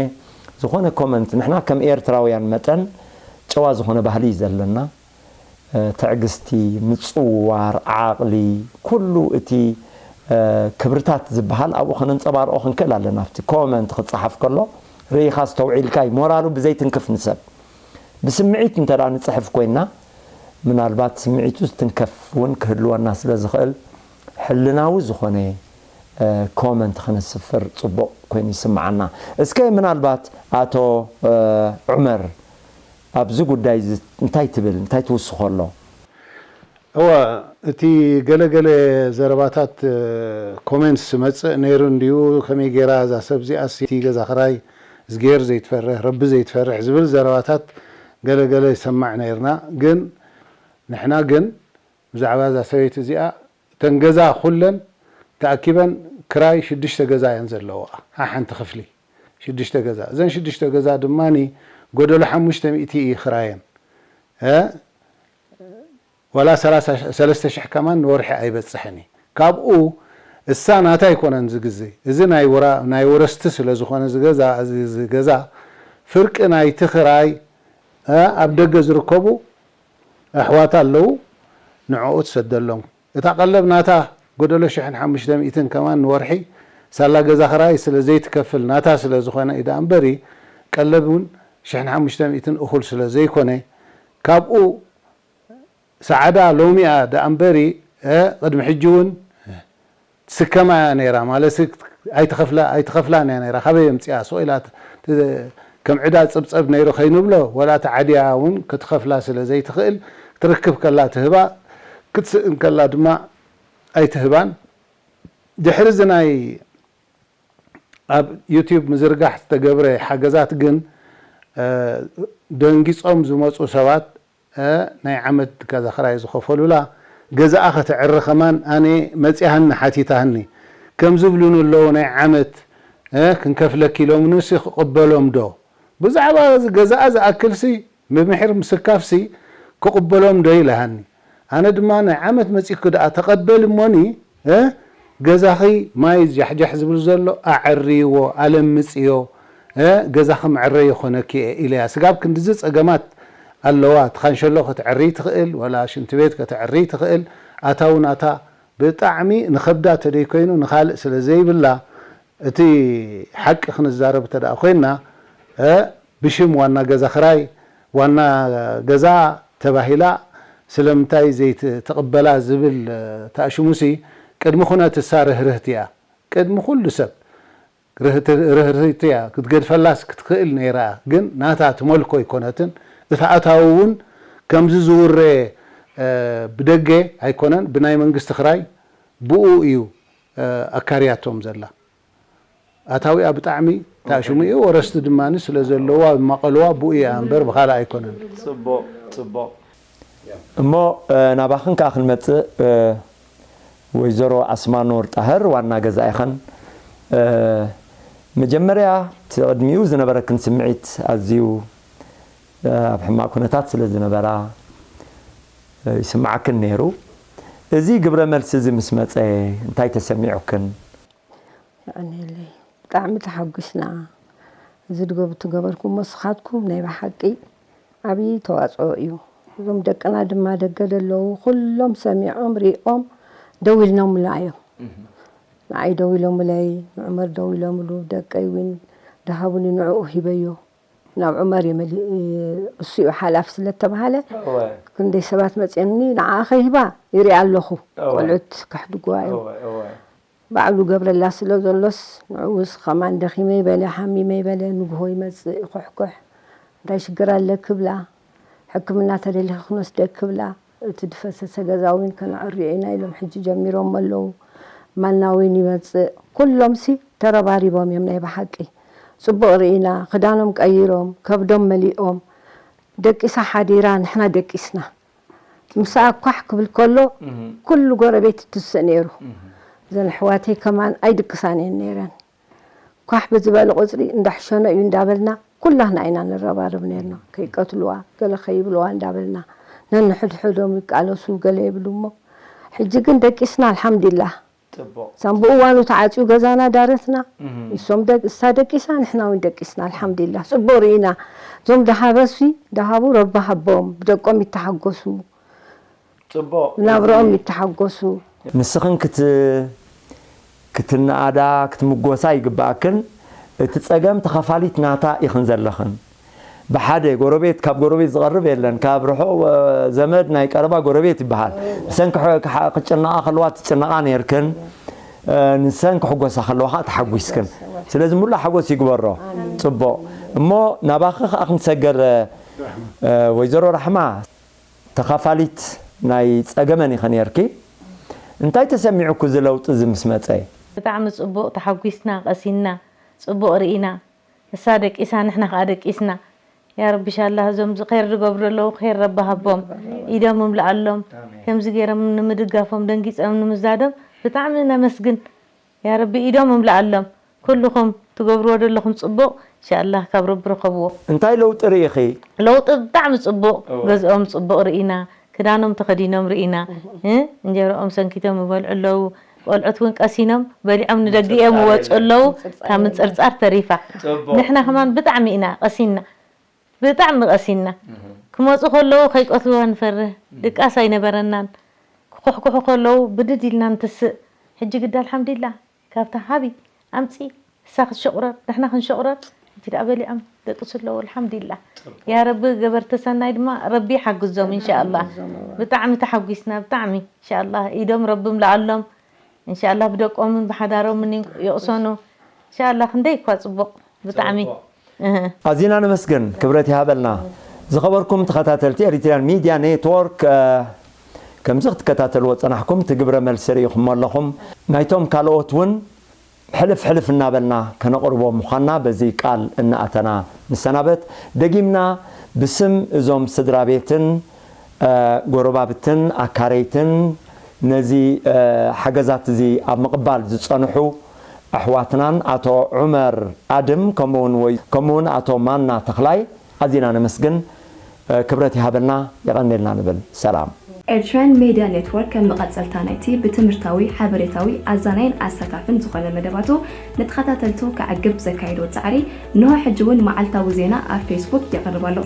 ዝኾነ ኮመንት ንሕና ከም ኤርትራውያን መጠን ጨዋ ዝኾነ ባህሊ እዩ ዘለና። ትዕግስቲ፣ ምጽውዋር፣ ዓቕሊ፣ ኩሉ እቲ ክብርታት ዝበሃል ኣብኡ ከነንጸባርቖ ክንክእል ኣለና። ኣብቲ ኮመንት ክጸሓፍ ከሎ ርኢኻ ኣስተውዒልካ እዩ ሞራሉ ብዘይትንክፍ ንሰብ ብስምዒት እንተ ደኣ ንጽሕፍ ኮይንና ምናልባት ስምዒቱ ዝትንከፍ እውን ክህልወና ስለ ዝኽእል ሕልናዊ ዝኾነ ኮመንት ከነስፍር ጽቡቕ ኮይኑ ይስምዓና። እስከ ምናልባት ኣቶ ዑመር ኣብዚ ጉዳይ እዚ እንታይ ትብል እንታይ ትውስኾ ኣሎ? እወ እቲ ገለገለ ዘረባታት ኮሜንትስ ዝመፅእ ነይሩ እንድዩ ከመይ ገይራ እዛ ሰብ እዚኣስ እቲ ገዛ ክራይ እዝግሄር ዘይትፈርሕ ረቢ ዘይትፈርሕ ዝብል ዘረባታት ገለገለ ይሰማዕ ነይርና ግን ንሕና ግን ብዛዕባ እዛ ሰበይቲ እዚኣ እተን ገዛ ኩለን ተኣኪበን ክራይ ሽዱሽተ ገዛ እየን ዘለዋ ሓሓንቲ ክፍሊ ሽዱሽተ ገዛ እዘን ሽዱሽተ ገዛ ድማ ጎደሎ ሓሙሽተ ሚእቲ እዩ ክራየን ዋላ ሰለስተ ሽሕ ከማን ንወርሒ ኣይበጽሕን እዩ። ካብኡ እሳ ናታ ኣይኮነን ዝግዚ እዚ ናይ ወረስቲ ስለ ዝኾነ ዝገዛ እዚ ገዛ ፍርቂ ናይቲ ክራይ ኣብ ደገ ዝርከቡ ኣሕዋታ ኣለዉ ንዕኡ ትሰደሎም። እታ ቀለብ ናታ ጎደሎ ሽሕን ሓሙሽተ ሚእትን ከማን ንወርሒ ሳላ ገዛ ክራይ ስለ ዘይትከፍል ናታ ስለ ዝኾነ እዩ ደኣ እምበሪ ቀለብ እውን ሽሕን ሓሙሽተ ሚእትን እኹል ስለ ዘይኮነ ካብኡ ሰዓዳ ሎሚ እያ ደኣ እምበሪ ቅድሚ ሕጂ እውን ትስከማ እያ ነይራ ማለት ኣይትኸፍላን እያ ነይራ ካበይ የምፅኣ ስቕ ኢላ ከም ዕዳ ፅብፀብ ነይሩ ከይንብሎ ወላ ተዓድያ እውን ክትኸፍላ ስለ ዘይትኽእል ክትርክብ ከላ ትህባ ክትስእን ከላ ድማ ኣይትህባን ድሕሪ እዚ ናይ ኣብ ዩቲዩብ ምዝርጋሕ ዝተገብረ ሓገዛት ግን ደንጊፆም ዝመፁ ሰባት ናይ ዓመት ገዛ ክራይ ዝኸፈሉላ ገዛኣ ከተዕሪ ከማን ኣነ መፂኣኒ ሓቲታኒ ከም ዝብሉኒ ኣለዉ ናይ ዓመት ክንከፍለኪ ኢሎምንሲ ክቕበሎም ዶ ብዛዕባ ገዛኣ ዝኣክልሲ ምምሕር ምስካፍሲ ክቕበሎም ዶ ኢላሃኒ ኣነ ድማ ናይ ዓመት መፂእኩ ደኣ ተቐበል እሞኒ ገዛኺ ማይ ጃሕጃሕ ዝብል ዘሎ ኣዐርይዎ ኣለምፅዮ ገዛኺ መዐረይ ይኾነኪ እየ ኢለያ ስጋብ ክንድዚ ፀገማት ኣለዋ እቲ ካንሸሎ ከተዐርይ ትኽእል ወላ ሽንቲ ቤት ከተዐርይ ትኽእል ኣታዊ ናታ ብጣዕሚ ንኸብዳ ተደይኮይኑ ንኻልእ ስለ ዘይብላ እቲ ሓቂ ክንዛረብ እንተ ኮይንና ብሽም ዋና ገዛ ክራይ ዋና ገዛ ተባሂላ ስለምንታይ ዘይትቕበላ ዝብል ተኣሽሙሲ ቅድሚ ኩነት እሳ ርህርህቲ እያ ቅድሚ ኩሉ ሰብ ርህርህቲ እያ ክትገድፈላስ ክትኽእል ነይራ ግን ናታ ትመልኮ ኣይኮነትን እቲ ኣታዊ እውን ከምዚ ዝውረ ብደገ ኣይኮነን ብናይ መንግስቲ ክራይ ብኡ እዩ ኣካርያቶም ዘላ ኣታዊኣ ብጣዕሚ ተኣሽሙ እዩ ወረስቲ ድማ ስለ ዘለዋ ማቐልዋ ብኡ እያ እምበር ብኻልእ ኣይኮነን። ጽቡቕ ጽቡቕ። እሞ ናባኽን ከዓ ክንመጽእ፣ ወይዘሮ ኣስማኖር ጣህር ዋና ገዛ ኢኸን። መጀመርያ እቲ ቅድሚኡ ዝነበረክን ስምዒት ኣዝዩ ኣብ ሕማቕ ኩነታት ስለ ዝነበራ ይስምዓክን ነይሩ። እዚ ግብረ መልሲ እዚ ምስ መጸ እንታይ ተሰሚዑክን? የቐንየለይ። ብጣዕሚ ተሓጒስና። እዚ ድገቡ ትገበርኩሞ ስኻትኩም ናይ ብሓቂ ዓብዪ ተዋፅኦ እዩ። እዞም ደቅና ድማ ደገ ደለዉ ኩሎም ሰሚዖም ሪኦም ደው ኢልኖምልና እዮም። ንዓይ ደው ኢሎምለይ፣ ንዑመር ደው ኢሎምሉ፣ ደቀይ እውን ደሃቡኒ ንዕኡ ሂበዮ። ናብ ዑመር እየ መሊ እሱ እዩ ሓላፊ ስለ እተባሃለ ክንደይ ሰባት መፅኦምኒ ንዓኣ ከይህባ ይሪኣ ኣለኹ። ቆልዑት ከሕድጉዋ እዮም። ባዕሉ ገብረላ ስለ ዘሎስ ንዕኡስ ከማን ደኺመ ይበለ ሓሚመ ይበለ ንግሆ ይመፅእ ይኩሕኩሕ እንታይ ሽግር ኣለኪ ብላ ሕክምና ተደሊኺ ክንወስደኪ ብላ እቲ ድፈሰሰ ገዛ እውን ከነዕርዮ ኢና ኢሎም ሕጂ ጀሚሮሞ ኣለዉ። ማና እውን ይመፅእ ኩሎምሲ ተረባሪቦም እዮም ናይ ብሓቂ ፅቡቕ ርኢና ክዳኖም ቀይሮም ከብዶም መሊኦም ደቂሳ ሓዲራ ንሕና ደቂስና ምስኣ ኳሕ ክብል ከሎ ኩሉ ጎረቤት ይትስእ ነይሩ። እዘን ኣሕዋተይ ከማን ኣይድቅሳን እየን ነይረን። ኳሕ ብዝበለ ቁፅሪ እንዳሕሸኖ እዩ እንዳበልና ኩላህና ኢና ንረባረብ ነይርና። ከይቀትልዋ ገለ ከይብልዋ እንዳበልና ነንሕድሕዶም ይቃለሱ ገለ ይብሉ እሞ ሕጂ ግን ደቂስና ኣልሓምዲላህ። ሳም ብእዋኑ ተዓፅዩ ገዛና ዳረትና ንሶም እሳ ደቂሳ ንሕና እውን ደቂስና ኣልሓምዲላህ። ፅቡቅ ርኢና እዞም ደሃበሲ ደሃቡ ረቢ ሃቦም ብደቆም ይተሓጎሱ። ጽቡቕ ናብርኦም ይተሓጎሱ። ንስኽን ክት ክትነኣዳ ክትምጎሳ ይግበኣክን። እቲ ጸገም ተኻፋሊት ናታ ኢኽን ዘለኽን። ብሓደ ጎረቤት ካብ ጎረቤት ዝቐርብ የለን። ካብ ርሑቕ ዘመድ ናይ ቀረባ ጎረቤት ይበሃል። ንሰን ክጭነቓ ከለዋ ትጭነቓ ነይርክን። ንሰን ክሕጎሳ ከለዋ ከዓ ተሓጒስክን። ስለዚ ሙሉእ ሓጎስ ይግበሮ። ጽቡቕ። እሞ ናባኺ ከዓ ክንሰገር ወይዘሮ ራሕማ። ተኻፋሊት ናይ ጸገመን ኢኺ ኔርኪ። እንታይ ተሰሚዑኪ እዚ ለውጢ እዚ ምስ መጸ? ብጣዕሚ ጽቡቕ፣ ተሓጒስና፣ ቀሲንና፣ ጽቡቕ ርኢና። እሳ ደቂሳ፣ ንሕና ከኣ ደቂስና። ያ ረቢ ሻላህ እዞም ኸይር ዝገብሩ ዘለዉ ኸይር ረቢ ሃቦም፣ ኢዶም እምልኣሎም። ከምዚ ገይሮም ንምድጋፎም ደንጊጾም ንምዛዶም ብጣዕሚ ነመስግን። ያረቢ ኢዶም እምልኣሎም ኩልኹም ትገብርዎ ዘለኹም ጽቡቕ እንሻኣላህ ካብ ረቢ ርኸብዎ። እንታይ ለውጢ ርኢኺ? ለውጢ ብጣዕሚ ጽቡቕ ገዝኦም ጽቡቕ ርኢና ክዳኖም ተኸዲኖም ርኢና እ እንጀርኦም ሰንኪቶም ይበልዑ ኣለዉ ቆልዑት እውን ቀሲኖም በሊዖም ንደጊ እዮም ይወጹ ኣለዉ ካብ ምንጽርጻር ተሪፋ ንሕና ከማን ብጣዕሚ ኢና ቀሲንና ብጣዕሚ ቀሲንና ክመጹ ከለዉ ከይቀትልዋ ንፈርህ ድቃስ ኣይነበረናን ክኩሕኩሑ ከለዉ ብድድ ኢልና ንትስእ ሕጂ ግዳ ኣልሓምዲላ ካብታ ሃቢ ኣምጺ እሳ ክትሽቑረር ንሕና ክንሽቑረር ሕጂ ደኣ በሊዖም ደቅሱ ኣለዉ ኣልሓምዲላ ያረቢ ገበርቲ ሰናይ ድማ ረቢ ይሓግዞም እንሻኣላ ብጣዕሚ ተሓጒስና ብጣዕሚ እንሻኣላ ኢዶም ረቢ ምላኣሎም እንሻኣላ ብደቆምን ብሓዳሮምን ይቕሰኑ እንሻኣላ ክንደይ እኳ ጽቡቕ ብጣዕሚ ኣዚና ነመስግን ክብረት ይሃበልና ዝኸበርኩም ተኸታተልቲ ኤሪትሪያን ሚድያ ኔትወርክ ከምዚ ክትከታተልዎ ጸናሕኩም እቲ ግብረ መልሲ ርኢኹሞ ኣለኹም ናይቶም ካልኦት እውን ሕልፍ ሕልፍ እናበልና ከነቕርቦ ምዃንና በዚ ቃል እናኣተና ንሰናበት ደጊምና ብስም እዞም ስድራ ቤትን ጎረባብትን ኣካረይትን ነዚ ሓገዛት እዚ ኣብ ምቕባል ዝጸንሑ ኣሕዋትናን ኣቶ ዑመር ኣድም ከምኡውን ኣቶ ማና ተኽላይ ኣዚና ነመስግን። ክብረት ይሃበልና። የቐንየልና ንብል። ሰላም። Eritrean Media Network ከም መቐጸልታ ናይቲ ብትምህርታዊ፣ ሓበሬታዊ፣ ኣዛናይን ኣሳታፍን ዝኾነ መደባቱ ንተኸታተልቱ ከዕግብ ዘካየዶ ጻዕሪ እንሆ ሕጂ እውን መዓልታዊ ዜና ኣብ ፌስቡክ የቕርብ ኣሎ።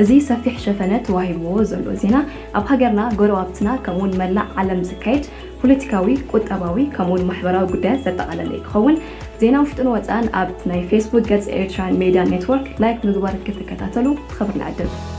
እዚ ሰፊሕ ሸፈነ ተዋሂብዎ ዘሎ ዜና ኣብ ሃገርና፣ ጎረባብትና ከምኡውን መላእ ዓለም ዝካየድ ፖለቲካዊ፣ ቁጠባዊ ከምኡውን ማሕበራዊ ጉዳያት ዘጠቓለለ እዩ ክኸውን። ዜና ውሽጥን ወፃእን ኣብ ናይ ፌስቡክ ገፅ ኤርትራን ሜድያ ኔትወርክ ላይክ ምግባር ክትከታተሉ ብኽብሪ ንዕድም።